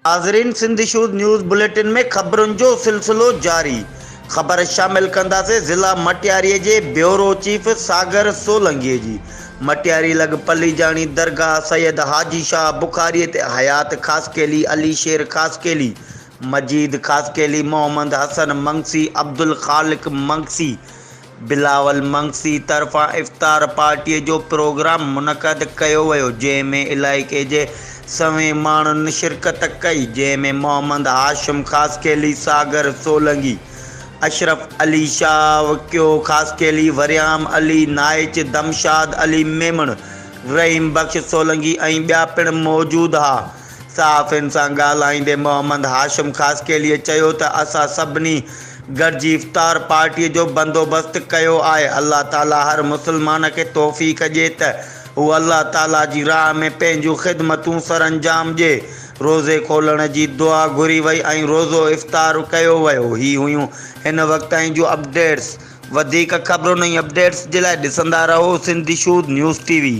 ناظرين Sindh issues news bulletin ۾ خبرن جو سلسلو جاري، خبر شامل ڪنداسين ضلع مٽياري جي بيورو چيف ساگر سولنگي جي مٽياري لڳ پليجاڻي درگاهه سيد حاجي شاهه بخاري تي حيات خاصخيلي، علي شير خاصخيلي، مجيد خاصخيلي، محمد حسن منگسي، عبدالخالق منگسي، بلاول منگسي طرفان افطار پارٽيء جو پروگرام منعقد ڪيو ويو، جنهن ۾ علائقي جي سوين ماڻهن شرڪت ڪئي، جنهن ۾ محمد هاشم خاصخيلي، ساگر سولنگي، اشرف علي شاهه، وڪيو خاصخيلي، وريام علي نائچ، دمشاد علي ميمڻ، رحيم بخش سولنگي ۽ ٻيا پڻ موجود ها. صحافين سان ڳالهائيندي محمد هاشم خاصخيليء چيو ته اسان سڀني گڏجي افطار پارٽيء جو بندوبست ڪيو آهي، الله تعاليٰ هر مسلمان کي توفيق ڏي ته هو الله تعاليٰ جي راهه ۾ پنهنجون خدمتون سرانجام ڏي. روزي کولڻ جي دعا گهري وئي ۽ روزو افطار ڪيو ويو. هي هيون هن وقت تائين جون اپڊيٽس. وڌيڪ خبرن ۽ اپڊيٽس جي لاء ڏسندا رهو Sindh issues news T V.